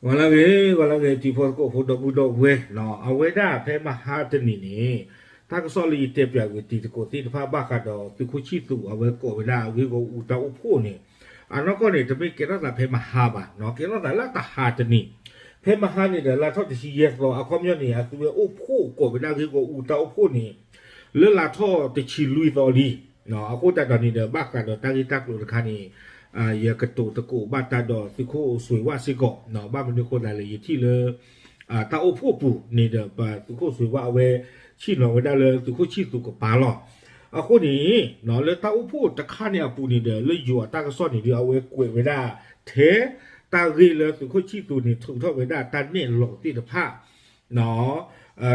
ဂီၤလၢအဂ့ၤ ဂီၤလၢအဂ့ၤ တံၤဖိသကိးဖိဒီပုၢ်ဒီဝဲၢ်နီၤ, အဝဲဒၣ်ဖဲမဟါတနံၤန့ၣ် တၢ်ကစီၣ်လၢယတဲပၠးကွံာ်တံၤသကိးသ့ၣ်တဖၣ် ဘၣ်ဃးဒီးသုးခိၣ်ဆံၣ်သူး အဝဲကိးဝဲဒၣ်ဂ့ၢ်ဂီၢ်အူတၢ်အိၣ်ဖှိၣ်န့ၣ်, အနီၢ်ကီၢ်န့ၣ် တမ့ၢ်ကဲထီၣ်သးဖဲမဟါဘၣ်နီၤ, ကဲထီၣ်သးလၢတဟါတနံၤ, ဖဲမဟါန့ၣ်ဒီး လါထီၣ်တဆံယဲၢ်သီ အခီပညီန့ၣ် အသုဝဲအိၣ်ဖှိၣ်ကိးဝဲဒၣ်ဂ့ၢ်ဂီၢ်အူတၢ်အိၣ်ဖှိၣ်န့ၣ် လၢလါထီၣ်တဆံလွံၢ်သီလံ. အဃိသတးဒီးန့ၣ်ဒီး ဘၣ်ဃးဒီးတၢ်ဂ့ၢ်တၢ်ကျိၤတခါန့ၣ် ယကတိၤသကိးဘၣ်တၢ်ဒီးသုးခိၣ်စွ့ၤဝၣ်စ့ၢ်ကီး, ဘၣ်မနုၤအဃိသတးလဲၣ် ယထံၣ်လၢ တၢ်အိၣ်ဖှိၣ်အပူၤန့ၣ်ဒီး ပသုးခိၣ်စွ့ၤဝၣ်အဝဲ ဆ့ၣ်နီၤဝဲဒၣ်လၢသုးခိၣ်ဆံၣ်သူးကပၤလီၤ. အဃိန့ၣ် လၢတၢ်အိၣ်ဖှိၣ်တခါန့ၣ်အပူၤန့ၣ်ဒီး လၢယိၤအတၢ်ကစီၣ်န့ၣ်ဒီး အဝဲကွဲးဝဲဒၣ် ထဲတၢ်ဂ့ၢ်လၢသုးခိၣ်ဆံၣ်သူးန့ၣ် ထုးထီၣ်ဝဲဒၣ်တၢ်နဲၣ်လီၤသ့ၣ်တဖၣ်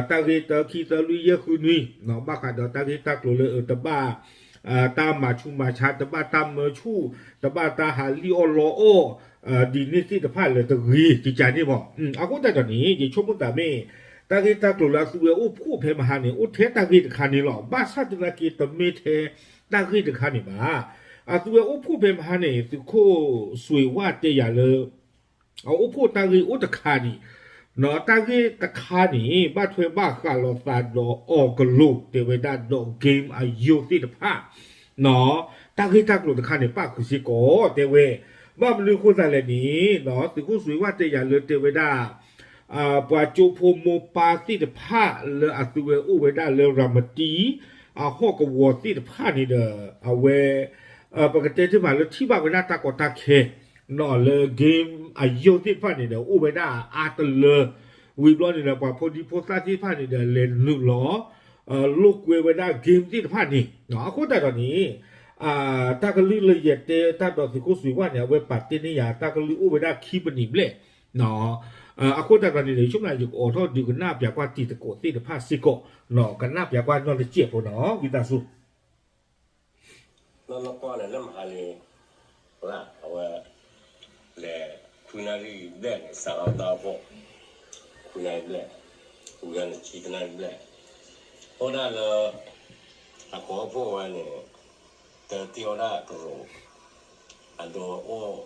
တၢ်ဂ့ၢ်တၢခံသၢလွံၢ်ယဲၢ်ဃုနွံ ဘၣ်ဃးဒီးတၢ်ဂ့ၢ်တၢ်ကျိၤလၢတဘၣ် တၢ်မၤဆူးမၤဆါ တဘၣ်တၢ်မၢဆူၣ် တဘၣ်တၢ်ဟးလံၣ်အီၣ်လီအီၣ် ဒ်န့ၣ်သ့ၣ်တဖၣ်လၢတဂ့ၤကကန့ၣ်မး. အဃိသတးဒီးန့ၣ် ယဆိကမိၣ်သးမ့ၢ် တၢ်ဂ့ၢ်တၢ်ကျိၤလၢအသုဝဲအိၣ်ဖှိၣ်ဖဲမဟါန့ၣ် အိၣ်ထဲတၢ်ဂ့ၢ်တခါန့ၣ်လီၤ. ဘၣ်ဆၣ်သနာ်က့တမ့ၢ်ထဲတၢ်ဂ့ၢ်တခါန့ၣ်ဘၣ်. အသုဝဲအိၣ်ဖှိၣ်ဖဲမဟါန့ၣ် သုးခိၣ်စွ့ၤဝၣ်တဲယၤလၢ အအိၣ်ဖှိၣ်တၢ်ဂ့ၢ်အိၣ်တခါန့ၣ်, တၢ်ဂ့ၢ်တခါန့ၣ် ဘၣ်ထွဲဘၣ်ဃးလိာ်သးဒီးအီၣ်ကလိာ်တဲဝဲဒၣ်ဒီး game အယိာ်သ့ၣ်တဖၣ် တၢ်ဂ့ၢ်တၢ်ကျိၤတခါန့ၣ် ပၣ်ဃုာ်စ့ၢ်ကီးတဲဝဲ, ဘၣ်မနုၤအဃိသတးလဲၣ်န့ၣ် သုးခိၣ်စွ့ၤဝၣ်တဲယၤလၢတဲဝဲဒၣ် ပှၤကၠိဖိမိၢ်ပၢ်သ့ၣ်တဖၣ်လၢအသုဝဲအိၣ်ဝဲဒၣ်လၢရၤမတံ အဟီၣ်ကဝီၤသ့ၣ်တဖၣ်န့ၣ်ဒီး အဝဲ ပကတဲတ့ၢ်မးလၢထံၣ်ဘၣ်ဝဲဒၣ်တၢ်ကီတၢ်ခဲ လၢ game အယိာ်သ့ၣ်တဖၣ်န့ၣ်ဒီး အိၣ်ဝဲဒၣ်အါတလၢ ဝံၤဘျီန့ၣ်ဒီး ပှၤဖိဒံဖိသၣ်သ့ၣ်တဖၣ်န့ၣ်ဒီး လဲၤနုာ်လီၤ လိာ်ကွဲဝဲဒၣ် game သ့ၣ်တဖၣ်န့ၣ် အဃိသတးဒီးန့ၣ် တၢ်ကလုၢ်လၢယတဲတၢ်ဒီးသုးခိၣ်စွ့ၤဝၣ်န့ၣ် အဝဲပာ်တ့ၢ်န့ၢ်ယၤ တၢ်ကလုၢ်အိၣ်ဝဲဒၣ်ခံပနံးဘျဲၣ် အဃိသတးဒီးန့ၣ်ဒီး ယဆိကမိၣ်ယကအိးထီၣ်ဒုးကနၣ်ပၠးကွၢ်တံၤသကိးသ့ၣ်တဖၣ်စ့ၢ်ကီး ကနၣ်ပၠးကွၢ်နီၢ်တစဲးဖိနီၤ ဝံသးစူၤ လၢလီၢ်ကီၢ်န့ၣ် လၢမဟါလံ အဝဲ လဲၤ ခွံနၣ်ရံၣ်ဘျဲၣ်န့ၣ် စးထီၣ်တၢ်အိၣ်ဖှိၣ် ခွံနၣ်ရံၣ်ဘျဲၣ် ဝံၤလီၤန့ၣ် ခံနၣ်ရံၣ်ဘျဲၣ် အိၣ်ဒၣ်လၢ အကိးအိၣ်ဖှိၣ်ဝဲန့ၣ် တၢ်တ့ၢ်ဝဲဒၣ်ကရူၢ် အဒိအိၣ်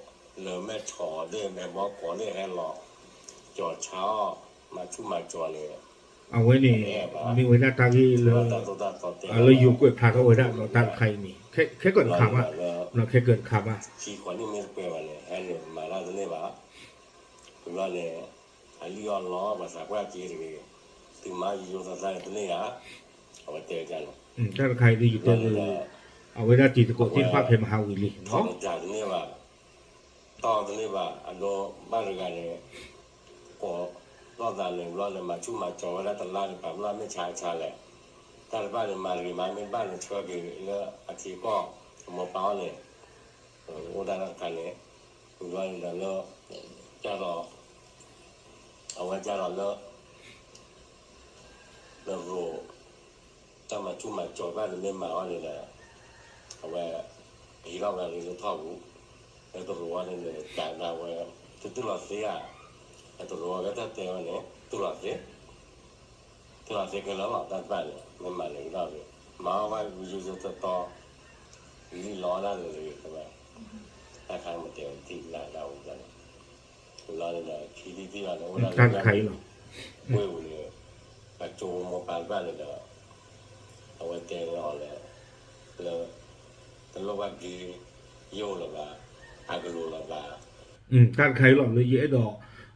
လၢမဲၢ်ဆီးသ့ၣ် မဲၢ်ဘီကီးသ့ၣ်ဟဲလီၤ ကၠီၤဆါအီၣ် မၤဆူၣ်မၤကၠီၤန့ၣ် အဝဲန့ၣ် မ့ၢ်ဝဲဒၣ်တၢ်ဂ့ၢ်လၢ လၢယိၤကွဲးဖျါထီၣ်ဝဲဒၣ်နီၤ တၢ်တခါအံၤန့ၣ် ခဲကၢးတခါဘၣ် ခဲကၢးတခါဘၣ် ခံဃီနံၣ်မ့ၢ်တကွဲးဘၣ်န့ၣ် ဟဲန့ၣ်မၤတၢ်တန့ၢ်ဘၣ် ဝံၤဘျီန့ၣ် အလံၣ်အီၣ်လီ ပှၤသးပှၢ်က့ၤတဂ့ၤ သုမၤယိယိသးသးန့ၣ်တန့ၢ်ဧါ အဝဲတဲန့ၣ် တၢ်တခါအံၤဒ်ယတဲလၢ အဝဲဒၣ်တံၤသကိးသ့ၣ်တဖၣ်ဖဲမဟါဝံၤလံ ထီၣ်တန့ၢ်ဘၣ် တီၢ်တန့ၢ်ဘၣ် အဒိဘၣ်တဂၤန့ၣ် ကိးထီၣ်သးန့ၣ်ဘျီန့ၣ် မၤဆူၣ်မၤကၠီၤဝဲဒၣ်တလါန့ၣ် ပာ်ဖျါမ့ၢ်ဆါဆါလဲၣ် တၢ်တဖၣ်န့ၣ် မၤတဂ့ၤမး မ့ၢ်ဘၣ်န့ၣ် ဆှၢက့ၤလၢအထံကီၢ် အမိၢ်ပၢ်အီၤန့ၣ် အိၣ်ဒၣ်တၢ်တခါန့ၣ် ဝံၤဘျီန့ၣ်ဒီးလၢ ကၢ်ဒီး အဝဲကၢ်ဒီးလၢ လၢရိၤ တၢ်မၤဆူၣ်မၤကၠီၤဘၣ်န့ၣ်မ့ၢ်မၤအီၤန့ၣ်ဒီး အဝဲ ဟံးထီၣ်ဝဲလၢထီၣ်ပူၤ လၢတရိၤဝဲန့ၣ်န့ၣ် ကးဒၣ်ဝဲ သုတူၢ်လိာ်သ့ဧါ လၢတရိၤဝဲကတၢၢ်တဲဝဲန့ၣ် တူၢ်လိာ်သ့ တူၢ်လိာ်သ့ခဲလၢာ်လီၤ တၢ်တဖၣ်န့ၣ် မ့ၢ်မၤလဲၤကဒီး မၤအီၣ်ဝဲဝံၤယိယိတီတီ လံၣ်လီၤဒၣ်လၢလၢတဲဝဲ တၢ်ခါမ့ၢ်တဲဝဲထံၣ်လၢဒၣ်ဝံၤဘျီန့ၣ် လီၤန့ၣ်ဒီး ခံထံၣ်တထံၣ်ဘၣ်န့ၣ် အိၣ်ဒၣ်လၢ တၢ်တခါအံၤလီၤ ပှ့ၢ်ပူၤန့ၣ် အကၠိမိၢ်ပၢ်တဖၣ်န့ၣ်ဒီး အဝဲတဲလီၤလၢ လၢ တလိၣ်ဘၣ်က့ၤ ယိၣ်လၢၤဘၣ် အကလူးလၢၤဘၣ် တၢ်တခါအံၤလီၤ လၢယအဲၣ်ဒိး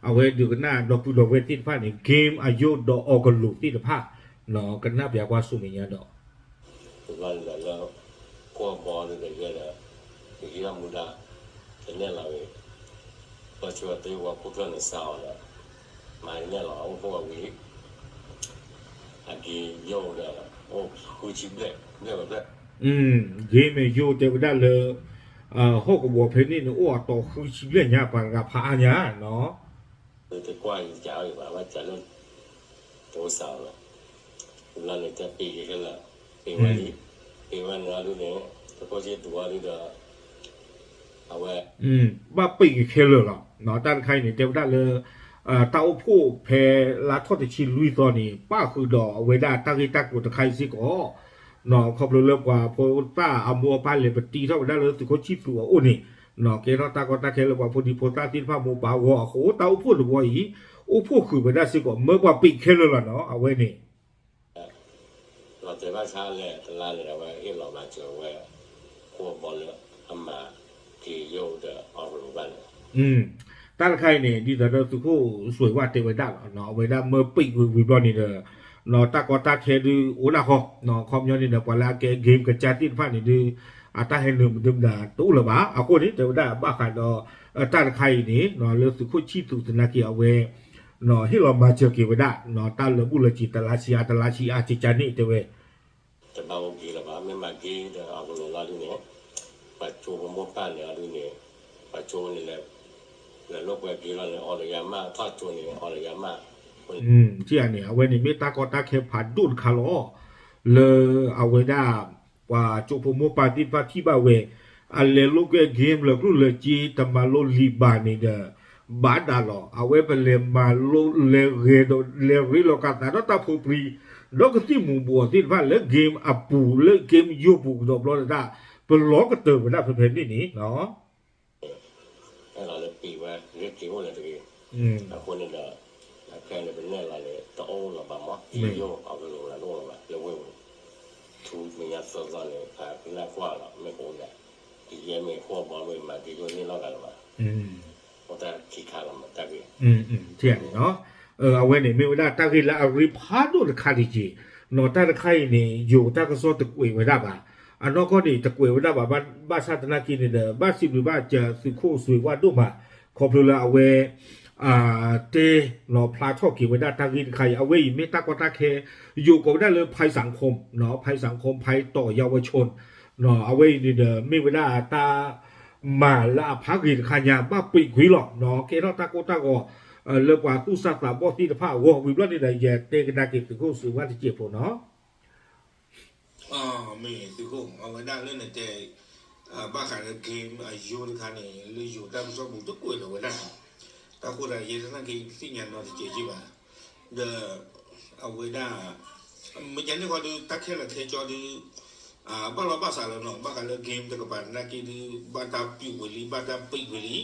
အဝဲဒုးကနၣ်ဒီပုၢ်ဒီဝဲၢ်သ့ၣ်တဖၣ်န့ၣ် game အယိၣ်ဒီးအီၣ်ကလူးသ့ၣ်တဖၣ် ကနၣ်ပၠးကွၢ်ဆူမဲာ်ညါဒီး လၢ ခိၣ်ဘီဒ်ဒီးယဲဒီး ယဟံးထီၣ်မူဒါ တနဲၣ်လီၤဝံၤ ပှၤဆှၢတ့ဝဲခိၣ်ချၢၣ်န့ၣ်စးအီၤဒီး မၤတနဲၣ်လီၤ အိၣ်ဖှိၣ်ဝံၤ အက့ၤယိၣ်ဒီး အိၣ်ဃုဆံဘျဲၣ် ဘျဲၣ်ဘျဲၣ် game မ့ၢ်ယိၣ်တဲဝဲဒၣ်လၢ ဟီၣ်ကဝီၤဖဲန့ၣ်န့ၣ် အိၣ်အတီၤဃုဆံဘျဲၣ်ညါ ပှၤတဂၤဖးအါညါနီၤ လၢတကွၢ်ယကးအီၤဘၣ် ဘၣ်စးလၢ တအိၣ်စးလီၤ လၢန့ၣ်တပ့ၤက့ၤခဲလၢာ် ပ့ၤဝဲလံ ပ့ၤဝဲန့ၣ်အဒုန့ၣ် တခိၣ်ဆံတူၤအီၤဒုဒီး အဝဲ ဘၣ်ပ့ၤက့ၤခဲလၢာ်လီၤ တၢ်တခါအံၤန့ၣ် တဲဝဲဒၣ်လၢ တၢ်အိၣ်ဖှိၣ်ဖဲလါထီၣ်တဆံလွံၢ်သီန့ၣ် ပၣ်ဃုာ်ဒီးအဝဲဒၣ်တၢ်ဂ့ၢ်တၢ်ကျိၤတခါအံၤစ့ၢ်ကီး ခီဖျိလၢပှၤဖိသၣ်အမိၢ်အပၢ်လဲၤပတံထီၣ်ဝဲဒၣ်လၢသုးခိၣ်ဆံၣ်သူးအအိၣ်န့ၣ် ကဲထီၣ်တၢ်ကီတၢ်ခဲလၢပှၤဖိဒံဖိသၣ်သ့ၣ်တဖၣ်မိၢ်ပၢ်အဂီၢ်အဃိ တၢ်အိၣ်ဖှိၣ်တဝီအံၤ အိၣ်ဖှိၣ်ဃုာ်ဝဲဒၣ်စ့ၢ်ကီး မၢပှၤပံးခဲလၢာ်လီၤနီၤ အဝဲန့ၣ် လီၤတဲာ်ဘၣ်ဆါလဲၣ်တလါန့ၣ် အဝဲဟ့ၣ်လီၤမၤစၢၤဝဲ ဃိဘီလၢအမၤက့ၤယိၣ်ဒီးအီၣ်ကလိၤဘၣ်န့ၣ် တၢ်တခါအံၤန့ၣ် ဒ်သိးဒီးသုးခိၣ်စွ့ၤဝၣ်တဲဝဲဒၣ်လီၤ အဝဲဒၣ်မၢပံးကွံာ်ဝံၤဘျီန့ၣ်ဒီး တၢ်ကီတၢ်ခဲဒုးအိၣ်ဒၣ်ဃီ ခီပညီန့ၣ်ဒီး ပှၤလၢအကဲ game ကစၢ်သ့ၣ်တဖၣ်န့ၣ်ဒုး အတၢ်ဟဲနုာ်မနုၤမတၤတအိၣ်လၢၤဘၣ် အဃိန့ၣ် တဲဝဲဒၣ်ဘၣ်ဃးဒီး တၢ်တခါအံၤန့ၣ် လၢသုးခိၣ်ဆံၣ်သူးသနာ်က့အဝဲ ဟ့ၣ်လီၤမၤစၢၤက့ၤဝဲဒၣ် တၢ်လၢာ်ဘူၣ်လၢာ်စ့ၤ တလါဆံအါ တလါဆံအါ ကကန့ၣ်တဲဝဲ တဘၣ်အိၣ်က့ၤလၢၤဘၣ် မ့ၢ်မၤက့ၤဒီးအကလိၤလီၤဒ်န့ၣ် ပှၤကၠိပမိၢ်ပၢ်န့ၣ်အီၤဒ်န့ၣ် ပှၤကၠိန့ၣ်လဲၤ လဲၤလိာ်ကွဲက့ၤလီၤန့ၣ် အီၣ်လၢယၤမၢ် ထီၣ်ကၠိန့ၣ် အီၣ်လၢယၤမၢ် ထံၣ်ဧါန့ၣ် အဝဲန့ၣ်မ့ၢ်တၢ်ကီတၢ်ခဲဖးဒိၣ်တခါလီၤ လၢအဝဲဒၣ် ပှၤကၠိဖိမိၢ်ပၢ်သ့ၣ်တဖၣ်ထံၣ်ဘၣ်ဝဲ အလဲၤလိာ်ကွဲ game လၢာ်ကျိၣ်လၢာ်စ့ တမၤလိလံာ်ဘၣ်န့ၣ်ဒီး ဘၣ်ဒၣ်လီၤ အဝဲပလဲၤမၤလိလဲၤဂဲၤဒီး လဲၤရ့လိာ်ကးသးဒီးတၢ်ဖိပြံ ဒီးကသံၣ်မူၤဘှီးသ့ၣ်တဖၣ်လၢ game အပူၤလၢ game ယိာ်ပူၤကဒီးဘျီတဒၣ် ပလီၤကတၢၢ်ဝဲဒၣ်ဖဲဖဲန့ၣ်န့ၣ် အဲၣ်လီၤလၢပံၤဝဲ ရ့က့ၤအိၣ်လၢတဂ့ၤ အဃိန့ၣ်ဒီး အခဲန့ၣ် ပနဲၣ်လီၤန့ၣ် တအိၣ်လၢၤဘၣ်မး က့ၤယိၣ်အကလိၤလၢတအိၣ်လၢၤဘၣ် လၢဝ့ၢ်ပူၤန့ၣ် ထူမဲာ်ညါသၢသီန့ၣ် ပကနၣ်ကွၢ်လီၤ မ့ၢ်ကအိၣ်ဒၣ် ကယဲၢ်မ့ၢ်ဃိဘီမ့ၢ်မၤက့ၤယိၣ်န့ၣ်လီၤဂၤလၢၤဘၣ် အိၣ်တၢ်ခံခါလီၤမး တၢ်ဂ့ၢ် ထံၣ်ဧါန့ၣ်နီၤ အဝဲန့ၣ်မ့ၢ်ဝဲဒၣ်တၢ်ဂ့ၢ်လၢအရ့ဖးဒိၣ်တခါဒံးက့ၤ နီၤ တၢ်တခါအံၤန့ၣ် ယိၤတၢ်ကစီၣ်တကွဲးဝဲဒၣ်ဘၣ် အနီၢ်ကီၢ်န့ၣ် တကွဲးဝဲဒၣ်ဘၣ် ဘၣ်ဆၣ်သနာ်က့န့ၣ်ဒီး ဘၣ်စံးဘျုးဘၣ်စၢၤသုးခိၣ်စွ့ၤဝၣ်ဒိၣ်မး ခီဖျိလၢအဝဲ တဲနီၤဖျါထီၣ်က့ၤဝဲဒၣ်တၢ်ဂ့ၢ်တခါအံၤ အဝဲအံၤမ့ၢ်တၢ်ကီတၢ်ခဲ ယိၤကိးဝဲဒၣ်လၢ ภัยสังคม နီၤ ภัยสังคม ภัยต่อเยาวชน နီၤ အဝဲအံၤန့ၣ်ဒီး မ့ၢ်ဝဲဒၣ်တၢ် မၤလၢအဖးဂ့ၤတခါညါ ဘၣ်ပံးကွံာ်လီၤ နီၤ ကဲထီၣ်တၢ်ကိၢ်တၢ်ဂီၤ လၢပှၤသူၣ်စၢ်သးဘီၣ်သ့ၣ်တဖၣ်အဂီၢ် ဝံၤဘျီန့ၣ်ဒီး ယတဲကဒါက့ၤသုးခိၣ်စွ့ၤဝၣ်တစဲးဖိနီၤ မ့ၢ်သုးခိၣ် အဝဲဒၣ်လၢနတဲ ဘၣ်ဃးလၢ game အယိၤတခါန့ၣ် လၢယိၤတၢ်ကစီၣ်ပူၤတကွဲးလီၤဝဲဒၣ် တၢ်ဃိသတး ယဲတနာ်က့ၤသ့ၣ်ညါနီတစဲးက့ဘၣ် ဒီး အဝဲဒၣ် မ့ၢ်ကန့ၣ်ဃီဒုး တၢ်ခဲလၢာ်ခဲဆ့ဒုး ဘၣ်လီၤဘၣ်စးလီၤနီၤ ဘၣ်ဃးလၢ game တကပၤနာ်က့ဒုး ဘၣ်တၢ်ပံးဝံၤလံ ဘၣ်တၢ်ပံးဝံၤလံ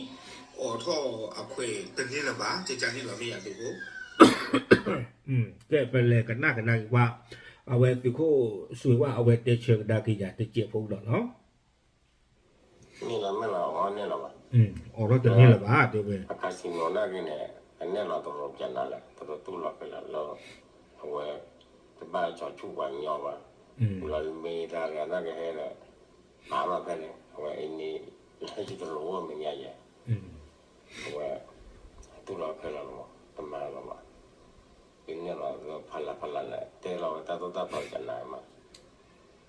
အိးထီၣ်အခွဲးတန့ၢ်လၢၤဘၣ် ကကန့ၣ်လီၤ မ့ၢ်ယၤသုးခိၣ် ကဲပလဲၤကနၣ်ကဒါက့ၤကွၢ် အဝဲသုးခိၣ်စွ့ၤဝၣ်အဝဲတဲဆၢကဒါက့ၤယၤတစဲးဖိကဒီးနီၤ န့ၣ်လီၤ မ့ၢ်လီၤ အီၣ်န့ၣ်လီၤဘၣ် အိးထီၣ်တန့ၢ်လၢၤဘၣ် တဲဝဲ အcasinoနာ်က့န့ၣ် အနဲၣ်လီၤတရိးကနၤလဲၣ် တရိးတူၢ်လီၤဖဲလဲၣ်လၢ အဝဲ တဘၣ်စီၤဆူၣ်ပှၤကညီဘၣ် လီၤမ့ၢ်တၢ်ဂၤနာ်ကဟဲဒီး ပာ်မးဖဲန့ၣ် အဝဲအံၤန့ၣ် လၢယတရိးအိၣ်မဲာ်ညါယဲ အဝဲ တူၢ်လီၤဖဲလီၤလီၤ တမၤလီၤဘၣ် ကန့ၣ်လီၤဖးလးဖးလးလဲၣ် တဲလီၤဝဲတၢ်သိၣ်တၢ်သီကနၤမး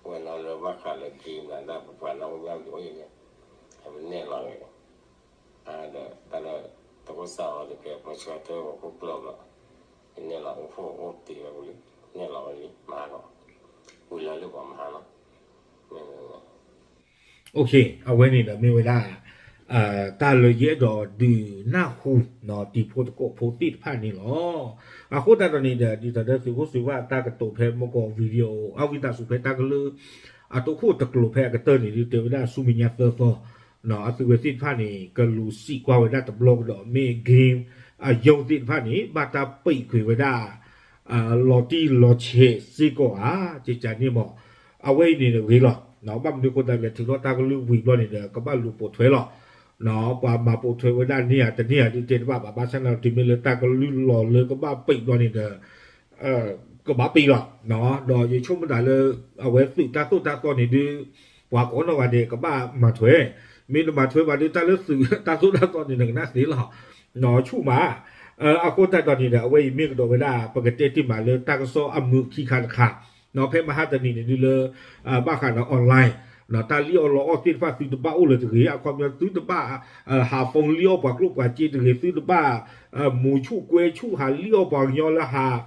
ဝဲနီၤလၢဘၣ်ဃးလၢက့ၤနၤဒၣ်ပပှၤနီၣ်အိၣ်မၠၣ်က့ၤအိၣ်အံၤန့ၣ် အဝဲနဲၣ်လီၤဝဲ ဒီးတၢ်လၢ တၢ်ကိၢ်စးအီၤတကဲ ပှၤဆှၢတဲဝဲခိၣ်ကျၢၢ်ဘျီ ကနဲၣ်လီၤအိၣ်ဖှိၣ်အိၣ်တ့ၢ်ဝဲပူၤလံ နဲၣ်လီၤဝဲလံ မၤလီၤ ဝံၤလၢလၢပှၤမၤလီၤ အဝဲန့ၣ်ဒီးမ့ၢ်ဝဲဒၣ် တၢ်လၢယအဲၣ်ဒိးဒုးနၢ်ဟူ တံၤဖိသကိးဖိသ့ၣ်တဖၣ်န့ၣ်လီၤ. အဃိသတးဒီးန့ၣ်ဒီး ဒ်သိးဒီးသုးခိၣ်စွ့ၤဝၣ်တၢ်ကတိၤဖဲမ့ၢ်ကီး video အဝံသးစူၤဖဲတၢ်ကလုၢ် အတိခိၣ်တကျိၤဖဲအကတၢၢ်န့ၣ် ဒုးတဲဝဲဒၣ်ဆူမဲာ်ညါသၢသီ အသုဝဲသ့ၣ်တဖၣ်န့ၣ် ကလူၤစံးကွၢ်ဝဲဒၣ်တဘျီကဒီး မ့ၢ် game အယိာ်သ့ၣ်တဖၣ်န့ၣ် ဘၣ်တၢ်ပံးကွံာ်ဝဲဒၣ် လီၤတံၢ်လီၤဆဲးစ့ၢ်ကီးဧါ ကကန့ၣ်မး အဝဲအံၤန့ၣ်ဂ့ၤလီၤ. ဘၣ်မနုၤအဃိသတးလဲၣ် ထုးထီၣ်တၢ်ကလုၢ်ဝံၤဘျီန့ၣ်ဒီး ကဘၣ်လူၤပိာ်ထွဲလီၤ. ပှၤမၤပိာ်ထွဲဝဲဒၣ်န့ၢ်ဧါတန့ၢ်ဧါဒုးတဲတဘၣ်ဘၣ် ဘၣ်ဆၣ်န့ၣ်တုၤမ့ၢ်လၢတၢ်ကလုၢ်လီၤလၢကဘၣ်ပံးဘျီန့ၣ်ဒီး ကဘၣ်ပံးလီၤ. ဒီးယဆိကမိၣ်တၢ်လၢ အဝဲသုးတၢ်သိၣ်တၢ်သီန့ၣ်ဒုး ပှၤကိးနီၢ်ဂၤဒဲးကဘၣ်မၤထွဲ, မ့ၢ်တမၤထွဲဘၣ်ဒုး တၢ်လၢသုးတၢ်သိၣ်တၢ်သီန့ၣ် နကနၣ်သ့လီၤ. ဆူၣ်မး, အဃိသတးဒီးန့ၣ်ဒီး အဝဲအံၤမ့ၢ်ကဒီးဝဲဒၣ် ပကတဲတ့ၢ်မးလၢတၢ်ကစီၣ်အမုာ်ခံခါတခါ, ဖဲမဟါတနံၤန့ၣ်ဒုးလၢ ဘၣ်ဃးဒီး online တၢ်လံၣ်အီၣ်လီအီၣ်သ့ၣ်တဖၣ်သုတဘၣ်အိၣ်လၢၤတဂ့ၤ, အခီပညီသုတဘၣ် ဟး phone လံၣ်အီၣ်ပှၤကျိၣ်ပှၤစ့တဂ့ၤ, သုတဘၣ် မူၤဆူၣ်ကွဲဆူၣ်ဟးလံၣ်အီၣ်ပှၤကညီလၢဟး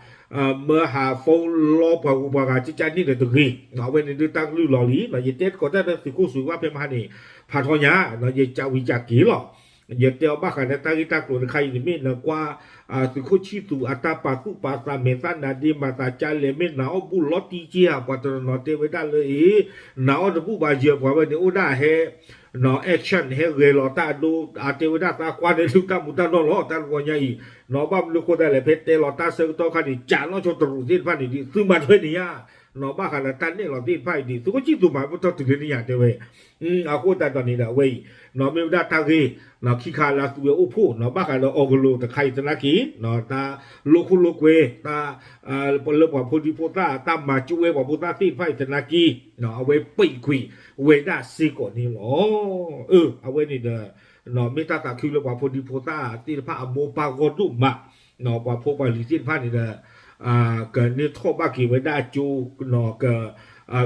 မၢဟး phone လီပှၤဂုၤပှၤဂၤကကန့ၣ်ဒီးတဂ့ၤ. အဝဲန့ၣ်ဒုးတၢ်ကလုၢ်လီၤလံ, ယတဲသကိးတၢ်ဒီးသုးခိၣ်စွ့ၤဝၣ်ဖဲမဟါန့ၣ် ဖးထီညါ ယကးဝံၤကးက့ၤလီၤ. ယတဲအီၤဘၣ်ဃးဒီးတၢ်ဂ့ၢ်တၢ်ကျိၤတခါအံၤန့ၣ် မ့ၢ်နကွၢ် သုးခိၣ်ဆံၣ်သူးအတၢ်ပာ်သူၣ်ပာ်သး မဲာ်သၣ်နါဒ့ မၤသးကလဲၣ် မ့ၢ်နၤအီၣ်ဘူၣ်လီၤတံၢ်က့ဧါ, ပှၤတနီၤနီၤတဲဝဲဒၣ်လၢအံၤ နၤအီၣ်တဘူၣ်ဘၣ်ယဲၢ် ပှၤဝဲန့ၣ်အိၣ်ဒၣ်ဟဲ နီၤ action ဟဲဂဲၤလီၤတၢ်အဒိ အတဲဝဲဒၣ်သးကွၢ်န့ၣ် ဒုးတၢ်မူးတၢ်နီၢ်လီၤ တၢ်တဝီညါအံၤ နီၤ ဘၣ်မနုၤအဃိသတးလဲၣ် ဖဲတဲလီၤတၢ်ဆၢကတီၢ်ခါန့ၣ် ကးနီၣ်ဆိတရူးသ့ၣ်တဖၣ်န့ၣ်ဒ် သုမၤထွဲန့ၣ်ညါ နီၤ ဘၣ်ဃးဒီးတၢ်နဲၣ်လီၤသ့ၣ်တဖၣ်အံၤဒ် သုးခိၣ်ဆံၣ်သူးမၤပတီၢ်တုၤလၢန့ၣ်ညါတဲဝဲ အဃိသတးဒီးန့ၣ်ဒီးအဝဲအံၤ နီၤ မ့ၢ်ဝဲဒၣ်တၢ်ဂ့ၢ် နီၤ ခံခါလၢသုဝဲအိၣ်ဖှိၣ် နီၤ ဘၣ်ဃးဒီးအီၤကလိာ်တခါအံၤသနာ်က့ နီၤ တၢ်လိာ်ခိၣ်လိာ်ကွဲ တၢ် လၢပှၤဖိဒံဖိသၣ် တၢ်မၤကၠိဝဲပှၤဖိသၣ်သ့ၣ်တဖၣ်အံၤသနာ်က့ နီၤ အဝဲပံာ်ကွံာ်ဝဲဒၣ်စ့ၢ်ကီးန့ၣ်လီၤ. အၢ အဝဲန့ၣ်ဒီး နီၤ မ့ၢ်တၢ်သးခုလၢပှၤဖိဒံဖိသၣ်သ့ၣ်တဖၣ်အမိၢ်ပၢ်ဂီၢ်ဒိၣ်မး နီၤ ပှၤဖိပှၤလံၤသ့ၣ်တဖၣ်န့ၣ်ဒီး ကန့ၢ်ထီၣ်ဘၣ်က့ၤဝဲဒၣ်အကၠိ နီၤ က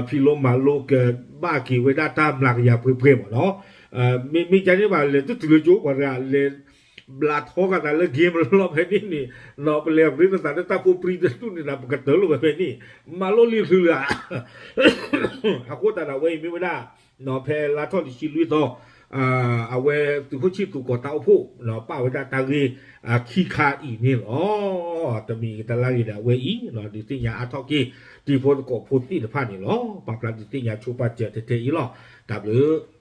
ဖံးလိမၤလိကဘၣ်က့ၤဝဲဒၣ်တၢ်မျးကယၤပှဲၤပှဲၤမးနီၤ မ့မ့ၢ်ကန့ၣ်ဘၣ် လဲၤတတုၤလၢကၠိ ပှၤတဂၤလဲၤ ဘျးထီဃာ်သးလၢ game လီၤဖဲန့ၣ်န့ၣ် နီၤ ပလဲၤရ့လိာ်သးလၢတၢ်ဖိပြံတဒူၣ်န့ၣ်ဒီး ပကတၢၢ်လိာ်ဝဲဖဲန့ၣ် မၤလိလံချုးလၢ အဃိသတးဒီးအဝဲအံၤမ့ၢ်ဝဲဒၣ် နီၤ ဖဲလါထီၣ်တဆံလွံၢ်သီ အဝဲသုးခိၣ်ဆံၣ်သူးကီးတၢ်အိၣ်ဖှိၣ် နီၤ ပာ်ဝဲဒၣ်တၢ်ဂ့ၢ် ခံခါအံၤန့ၣ်လီၤ. တမံၤတလါဂ့ၤဒီးအဝဲအံၤ နီၤ ဒုးသ့ၣ်ညါအါထီၣ်က့ၤ တံၤဖိသကိးဖိသ့ၣ်တဖၣ်န့ၣ်လီၤ. ပာ်ဖျါဒုးသ့ၣ်ညါဆိပာ်စၢၤထဲထဲအံၤလီၤ. တၢ်ဘျုး